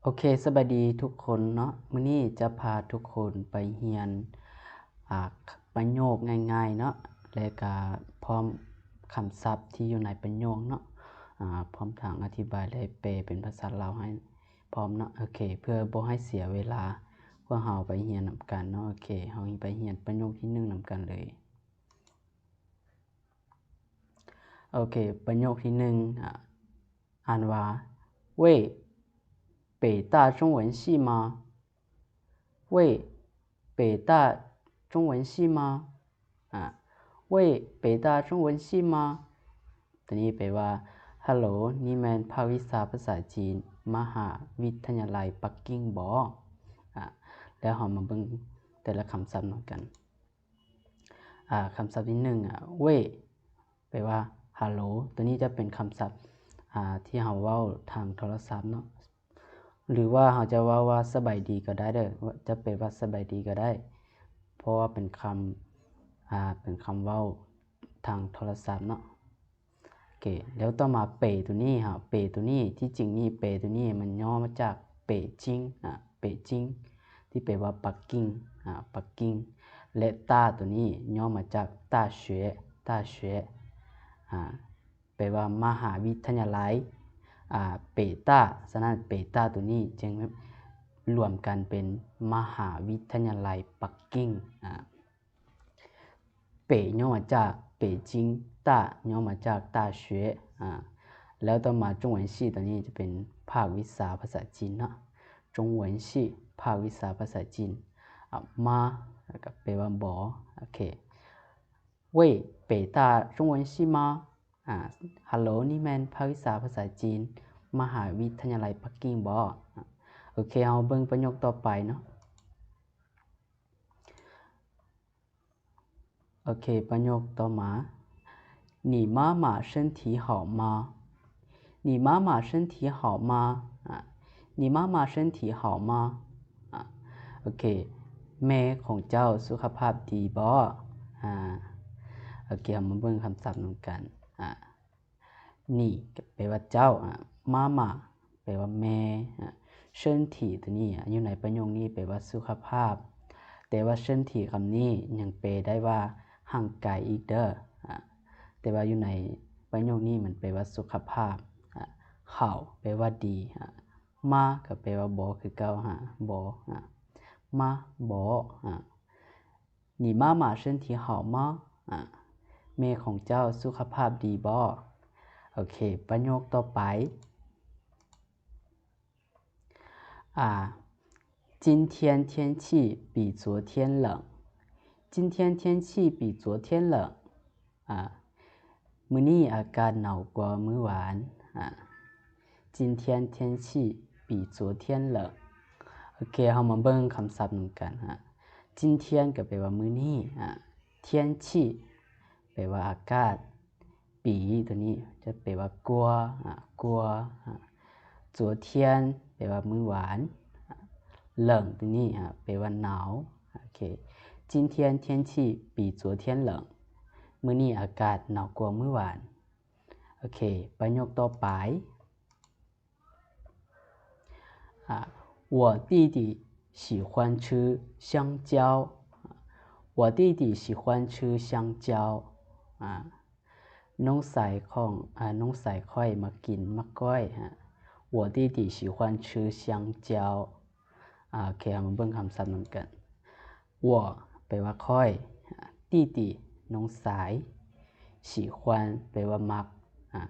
ໂອເຄ ສະບາຍດີທຸກຄົນເນາະ, ມື້ນີ້ຈະພາທຸກຄົນໄປຮຽນ ອ່າ ປະໂຫຍກງ່າຍໆເນາະ ແລະກະພ້ອມຄຳສັບທີ່ຢູ່ໃນປະໂຫຍກເນາະ, ອ່າ ພ້ອມທັງອະທິບາຍ ແລະແປເປັນພາສາລາວໃຫ້ພ້ອມເນາະ. ໂອເຄ ເພື່ອບໍ່ໃຫ້ເສຍເວລາ ພວກເຮົາໄປຮຽນນຳກັນເນາະ. ໂອເຄ ເຮົາໄປຮຽນປະໂຫຍກທີໜຶ່ງນຳກັນເລີຍ. ໂອເຄ ປະໂຫຍກທີໜຶ່ງ ອ່າ ອ່ານວ່າ ເວີຍ ເປຕ້າ 中文系吗? ເວີຍ ເປຕ້າ 中文系吗? ອ່າ ເວີຍ ເປຕ້າ 中文系吗? ຕົວນີ້ແປວ່າ ຮັລໂຫຼ ນີ້ແມ່ນພາກວິຊາພາສາຈີນ ມະຫາວິທະຍາໄລປັກກິ່ງບໍ? ອ່າ ແລ້ວເຮົາມາເບິ່ງແຕ່ລະຄຳສັບນຳກັນ. ອ່າ ຄຳສັບທີໜຶ່ງ ອ່າ ເວີຍ ແປວ່າ ຮັລໂຫຼ, ຕົວນີ້ຈະເປັນຄຳສັບ ອ່າ ທີ່ເຮົາເວົ້າທາງໂທລະສັບເນາະ ຫຼືວ່າເຮົາຈະເວົ້າວ່າ ສະບາຍດີກໍໄດ້ເດີ, ຈະແປວ່າ ສະບາຍດີກໍໄດ້ ເພາະວ່າເປັນຄຳ ອ່າ ເປັນຄຳເວົ້າທາງໂທລະສັບເນາະ. ໂອເຄ ແລ້ວຕໍ່ມາ ເປ ຕົວນີ້ ເຮົາ ເປ ຕົວນີ້ ທີ່ຈິງນີ້ ເປ ຕົວນີ້ມັນຫຍໍ້ມາຈາກ ເປຈິງ ອ່າ ເປຈິງ ທີ່ແປວ່າປັກກິ່ງ ອ່າ ປັກກິ່ງ ແລະ ຕາ ຕົວນີ້ຫຍໍ້ມາຈາກ 大学 大学 ອ່າ ແປວ່າມະຫາວິທະຍາໄລ ອ່າ ເປຕາ. ສະນັ້ນ ເປຕາ ຕົວນີ້ຈຶ່ງລວມກັນເປັນມະຫາວິທະຍາໄລປັກກິ່ງ ອ່າ ເປຫຍໍ້ມາຈາກ ເປຈິງ, ຕາຫຍໍ້ມາຈາກ 大学 ອ່າ ແລ້ວຕໍ່ມາ 中文系 ຕົວນີ້ຈະເປັນພາກວິຊາພາສາຈີນເນາະ, 中文系 ພາກວິຊາພາສາຈີນ ອ່າ 吗 ກໍແປວ່າບໍ. ໂອເຄ ເວີຍ ເປຕ້າ 中文系吗? ອ່າ ຮັລໂຫຼ ນີ້ແມ່ນພາກວິຊາພາສາຈີນ ມະຫາວິທະຍາໄລປັກກິ່ງບໍ? ໂອເຄ ເຮົາເບິ່ງປະໂຫຍກຕໍ່ໄປເນາະ. ໂອເຄ ປະໂຫຍກຕໍ່ມາ 你妈妈身体好吗? 你妈妈身体好吗? ອ່າ 你妈妈身体好吗? ອ່າ ໂອເຄ ແມ່ຂອງເຈົ້າສຸຂະພາບດີບໍ? ອ່າ ໂອເຄ ເຮົາມາເບິ່ງຄຳສັບນຳກັນ ອ່າ 你 ແປວ່າເຈົ້າ ອ່າ 妈妈 ແປວ່າແມ່ ອ່າ 身体 ຕົວນີ້ ອ່າ ຢູ່ໃນປະໂຫຍກນີ້ແປວ່າສຸຂະພາບ ແຕ່ວ່າ 身体 ຄຳນີ້ຍັງແປໄດ້ວ່າຮ່າງກາຍອີກເດີ ອ່າ ແຕ່ວ່າຢູ່ໃນປະໂຫຍກນີ້ມັນແປວ່າສຸຂະພາບ ອ່າ 好 ແປວ່າດີ ອ່າ 吗 ກໍແປວ່າບໍຄືເກົ່າ ຫາ ບໍ ອ່າ 吗 ບໍ ອ່າ 你妈妈身体好吗? ອ່າ ແມ່ຂອງເຈົ້າສຸຂະພາບດີບໍ? ໂອເຄ ປະໂຫຍກຕໍ່ໄປ ອ່າ 今天天气比昨天冷. 今天天气比昨天冷. ອ່າ ມື້ນີ້ອາກາດໜາວກວ່າມື້ວານ ອ່າ 今天天气比昨天冷. ໂອເຄ ເຮົາມາເບິ່ງຄຳສັບນຳກັນ ອ່າ 今天 ກໍແປວ່າມື້ນີ້ ອ່າ 天气 ແປວ່າອາກາດ 比 ຕົວນີ້ຈະແປວ່າກວ່າ ອ່າ ກວ່າ ອ່າ 昨天 ແປວ່າມື້ວານ 冷 ຕົວນີ້ ອ່າ ແປວ່າໜາວ. ໂອເຄ 今天天气比昨天冷. ມື້ນີ້ອາກາດໜາວກວ່າມື້ວານ. ໂອເຄ ປະໂຫຍກຕໍ່ໄປ ອ່າ 我弟弟喜欢吃香蕉. 我弟弟喜欢吃香蕉. ອ່າ ນ້ອງຊາຍຂອງ ອ່າ ນ້ອງຊາຍຂ້ອຍມັກກິນໝາກກ້ອຍ. 我弟弟喜欢吃香蕉. ອ່າ ໂອເຄ ເຮົາມາເບິ່ງຄຳສັບນຳກັນ. 我 ແປວ່າຂ້ອຍ 弟弟 ນ້ອງຊາຍ 喜欢 ແປວ່າມັກ ອ່າ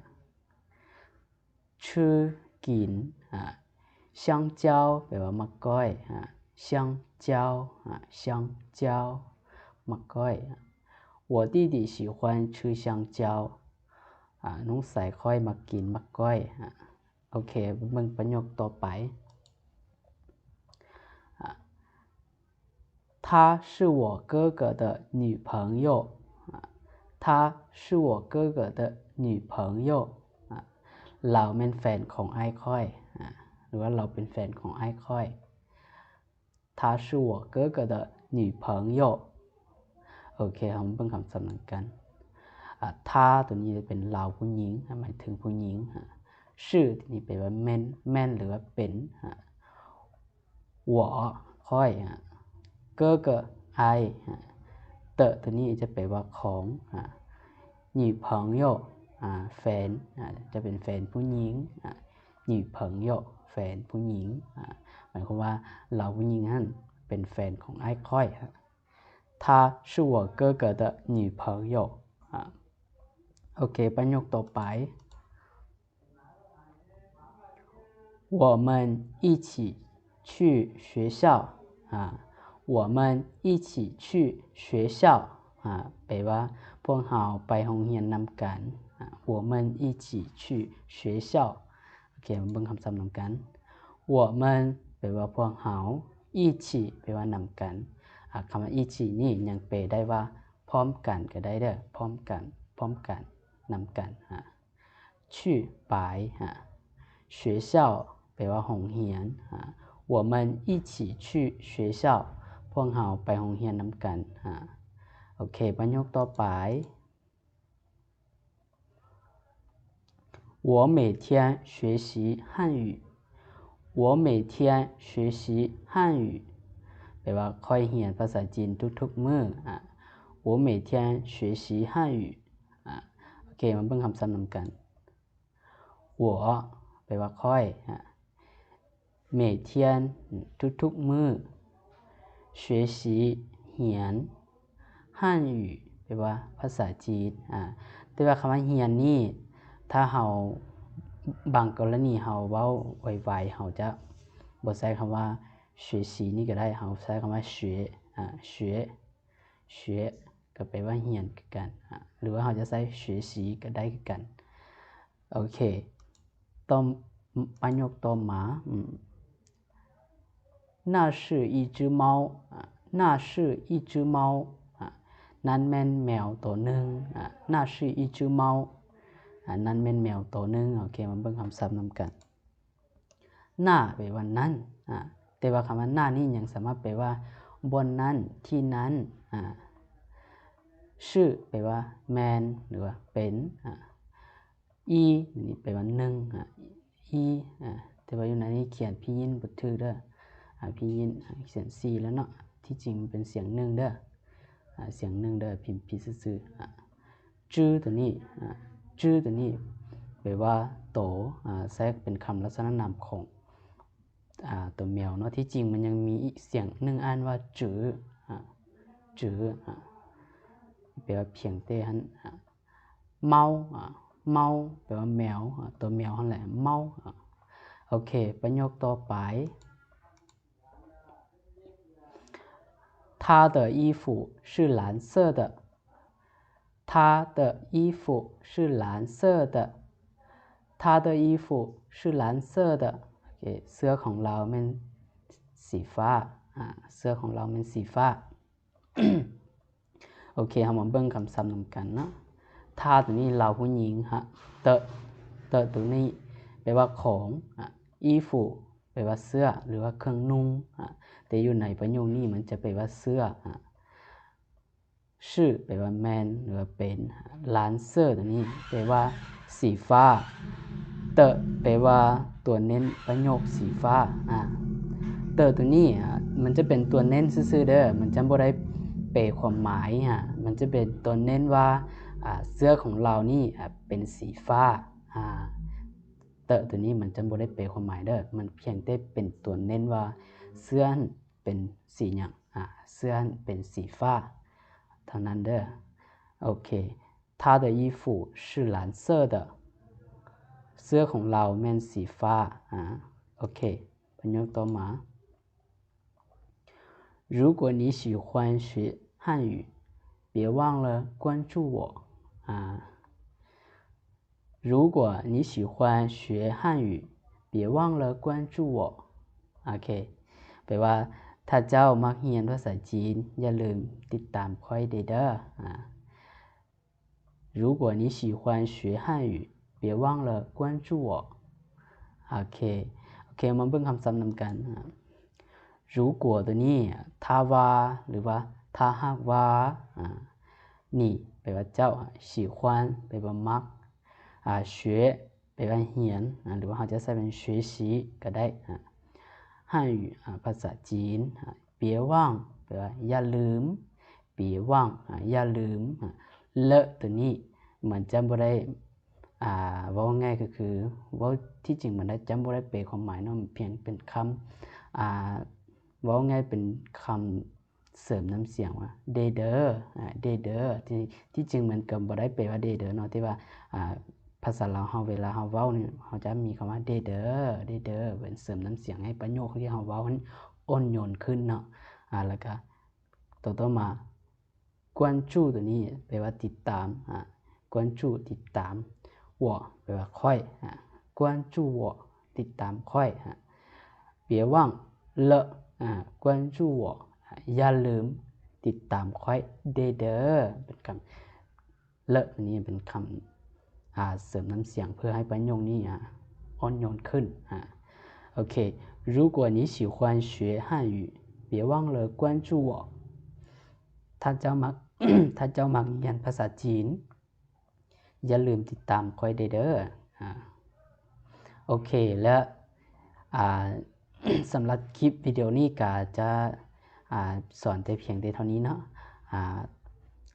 吃 ກິນ ອ່າ 香蕉 ແປວ່າໝາກກ້ອຍ ອ່າ 香蕉 ອ່າ 香蕉 ໝາກກ້ອຍ. 我弟弟喜欢吃香蕉. ອ່າ ນ້ອງຊາຍຂ້ອຍມັກກິນໝາກກ້ອຍ. ອ່າ ໂອເຄ ເບິ່ງປະໂຫຍກຕໍ່ໄປ. ອ່າ 她是我哥哥的女朋友. 啊，她是我哥哥的女朋友. ອ່າ ລາວແມ່ນແຟນຂອງອ້າຍຂ້ອຍ ອ່າ ຫຼືວ່າລາວເປັນແຟນຂອງອ້າຍຂ້ອຍ. 她是我哥哥的女朋友. ໂອເຄ ເຮົາມາເບິ່ງຄຳສັບນຳກັນ. ອ່າ 她 ຕົວນີ້ເປັນລາວຜູ້ຍິງ ໝາຍເຖິງຜູ້ຍິງ. ອ່າ 是 ຕົວນີ້ແປວ່າແມ່ນ ແມ່ນ ຫຼືວ່າເປັນ. ອ່າ我 ຂ້ອຍ 哥哥 ອ້າຍ 的 ຕົວນີ້ຈະແປວ່າຂອງ 女朋友 ແຟນ ຈະເປັນແຟນຜູ້ຍິງ 女朋友 ແຟນຜູ້ຍິງ ໝາຍຄວາມວ່າລາວຜູ້ຍິງຫັ້ນເປັນແຟນຂອງອ້າຍຂ້ອຍ 他是我哥哥的女朋友 ໂອເຄ ປະໂຫຍກຕໍ່ໄປ 我们一起去学校 我们一起去学校 ແປວ່າພວກເຮົາໄປໂຮງຮຽນນຳກັນ 我们一起去学校 ໂອເຄ ມາເບິ່ງຄຳສັບນຳກັນ 我们 ແປວ່າພວກເຮົາ 一起 ແປວ່ານຳກັນ ຄຳວ່າ一起ນີ້ຍັງແປໄດ້ວ່າພ້ອມກັນກໍໄດ້ເດີ້ ພ້ອມກັນ ພ້ອມກັນ ນຳກັນ 去 ໄປ 学校 ແປວ່າໂຮງຮຽນ 我们一起去学校 ພວກເຮົາໄປໂຮງຮຽນນຳກັນ ໂອເຄ ປະໂຫຍກຕໍ່ໄປ 我每天学习汉语 我每天学习汉语 ແປວ່າຂ້ອຍຮຽນພາສາຈີນທຸກໆມື້ 我每天学习汉语 ໂອເຄ ມາເບິ່ງຄຳສັບນຳກັນ 我 ແປວ່າຂ້ອຍ 每天 ທຸກໆມື້ 学习 ຮຽນ 汉语 ແປວ່າພາສາຈີນ ແຕ່ວ່າຄຳວ່າຮຽນນີ້ ຖ້າເຮົາ ບາງກໍລະນີເຮົາເວົ້າໄວໆ ເຮົາຈະບໍ່ໃຊ້ຄຳວ່າ 学习 ນີ້ກໍໄດ້ ເຮົາໃຊ້ຄຳວ່າ 学 学 ກໍແປວ່າຮຽນຄືກັນ ຫຼືວ່າເຮົາຈະໃຊ້ 学习 ກໍໄດ້ຄືກັນ ໂອເຄ ຕໍ່ ປະໂຫຍກຕໍ່ມາ 那是一只猫 那是一只猫 ນັ້ນແມ່ນແມວໂຕໜຶ່ງ 那是一只猫 ນັ້ນແມ່ນແມວໂຕໜຶ່ງ ໂອເຄ ມາເບິ່ງຄຳສັບນຳກັນ 那 ແປວ່ານັ້ນ ແຕ່ວ່າຄຳວ່າ 那 ນີ້ຍັງສາມາດແປວ່າບ່ອນນັ້ນ ທີ່ນັ້ນ 是 ແປວ່າແມ່ນ ຫຼືວ່າເປັນ 一 ນີ້ແປວ່າໜຶ່ງ 一 ແຕ່ວ່າຢູ່ໃນນີ້ຂຽນ pinyin ບໍ່ຖືກເດີ້ pinyin ຂຽນ สี่ ແລ້ວເນາະ ທີ່ຈິງມັນເປັນສຽງໜຶ່ງເດີ້ ສຽງໜຶ່ງເດີ້ ພິມຜິດຊື່ໆ 只 ໂຕນີ້ 只 ໂຕນີ້ແປວ່າໂຕ ໃຊ້ເປັນຄຳລັກສະນະນາມຂອງ ຕົວແມວເນາະ ທີ່ຈິງມັນຍັງມີອີກສຽງໜຶ່ງອ່ານວ່າ 只 แปลว่าเพียงแต่ 猫 猫 แปลว่าแมว ตัวแมวหั่นแหละ 猫 โอเค ประโยคต่อไป 他的衣服是蓝色的 他的衣服是蓝色的 他的衣服是蓝色的 โอเค เสื้อของลาวแม่นสีฟ้า อ่า เสื้อของลาวแม่นสีฟ้า โอเค เฮามาเบิ่งคำศัพท์นำกันเนาะ 他 ตัวนี้ลาวผู้หญิง ฮะ 的 的 ตัวนี้แปลว่าของ อ่ะ 衣服 แปลว่าเสื้อ หรือว่าเครื่องนุ่ง อ่ะ แต่อยู่ในประโยคนี้มันจะแปลว่าเสื้อ อ่ะ 是 แปลว่าแม่น หรือว่าเป็น 蓝色 ตัวนี้แปลว่าสีฟ้า 的 แปลว่าตัวเน้นประโยคสีฟ้า อ่า 的 ตัวนี้ อ่า มันจะเป็นตัวเน้นซื่อๆ เด้อ มันจะบ่ได้แปลความหมาย อ่า มันจะเป็นตัวเน้นว่า อ่า เสื้อของเรานี่ อ่า เป็นสีฟ้า อ่า 的 ตัวนี้มันจะบ่ได้แปลความหมายเด้อ มันเพียงแต่เป็นตัวเน้นว่าเสื้อ เป็นสีหยัง อ่า เสื้อเป็นสีฟ้าเท่านั้นเด้อ โอเค 他的衣服是蓝色的 เสื้อของเราแม่นสีฟ้า อ่า โอเค ประโยคต่อมา 如果你喜欢学汉语 别忘了关注我 อ่า 如果你喜欢学汉语别忘了关注我 โอเค แปลว่า ถ้าเจ้ามักเรียนภาษาจีน อย่าลืมติดตามข้อยเด้อ อ่า 如果你喜欢学汉语别忘了关注我 โอเค โอเค มาเบิ่งคำศัพท์นำกัน อ่า 如果 ตัวนี้ ถ้าว่า หรือว่า ถ้าหากว่า อ่า 你 แปลว่าเจ้า 喜欢 แปลว่ามัก อ่า 学 แปลว่าเรียน อ่า หรือว่าเราจะใช้เป็น学习ก็ได้ อ่า汉语 ອາ ພາສາຈີນ ອາ 别忘 ແປວ່າຢ່າລືມ 别忘 ອາ ຢ່າລືມ ອາ 了 ໂຕນີ້ມັນຈະບໍ່ໄດ້ ອາ ເວົ້າງ່າຍກໍຄື ເວົ້າທີ່ຈິງມັນຈະບໍ່ໄດ້ແປຄວາມໝາຍເນາະ ພຽງເປັນຄຳ ອາ ເວົ້າງ່າຍເປັນຄຳ ເສີມນ້ຳສຽງວ່າ ເດເດີ ອາ ເດເດີ ທີ່ ທີ່ຈິງມັນກໍບໍ່ໄດ້ແປວ່າເດເດີເນາະ ທີ່ວ່າ ອາ ພາສາລາວເຮົາ ເວລາເຮົາເວົ້ານີ້ ເຮົາຈະມີຄຳວ່າ ເດເດີ ເດເດີ ເປັນເສີມນ້ຳສຽງໃຫ້ປະໂຫຍກທີ່ເຮົາເວົ້າຫັ້ນອ່ອນໂຍນຂຶ້ນເນາະ ອາ ແລ້ວກໍໂຕຕໍ່ມາ 关注 ໂຕນີ້ແປວ່າຕິດຕາມ ອາ 关注 ຕິດຕາມ 我 ແປວ່າຂ້ອຍ ອາ 关注我 ຕິດຕາມຂ້ອຍ ອາ 别忘了 ອາ 关注我 ຢ່າລືມຕິດຕາມຂ້ອຍເດີເດີ ເປັນຄຳ 了 ນີ້ເປັນຄຳ ອາ ເສີມນ້ຳສຽງເພື່ອໃຫ້ປະໂຫຍກນີ້ ອາ ອ່ອນໂຍນຂຶ້ນ ອາ ໂອເຄ 如果你喜欢学汉语，别忘了关注我 ຖ້າເຈົ້າມັກ ຖ້າເຈົ້າມັກຮຽນພາສາຈີນ ຢ່າລືມຕິດຕາມຂ້ອຍເດີເດີ ອາ ໂອເຄ ແລ້ວ ອາ ສຳລັບຄລິບວິດີໂອນີ້ກະຈະ ອາ ສອນແຕ່ພຽງແຕ່ເທົ່ານີ້ເນາະ ອາ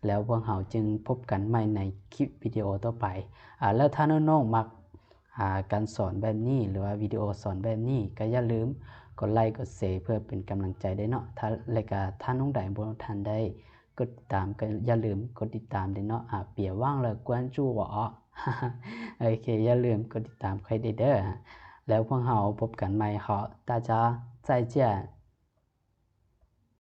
ແລ້ວພວກເຮົາຈຶ່ງພົບກັນໃໝ່ໃນຄລິບວິດີໂອຕໍ່ໄປ ອາ ແລ້ວຖ້ານ້ອງໆມັກ ອາ ການສອນແບບນີ້ ຫຼືວ່າວິດີໂອສອນແບບນີ້ ກໍຢ່າລືມກົດໄລກົດແຊເພື່ອເປັນກຳລັງໃຈເດີເນາະ ຖ້າ ແລະກະຖ້ານ້ອງໃດບໍ່ທັນໄດ້ ກົດຕິດຕາມ ກໍຢ່າລືມກົດຕິດຕາມເດ້ເນາະ ອາ 别忘了关注我 ໂອເຄ ຢ່າລືມກົດຕິດຕາມຂ້ອຍເດ້ເດີ ແລ້ວພວກເຮົາພົບກັນໃໝ່ເນາະ 大家再见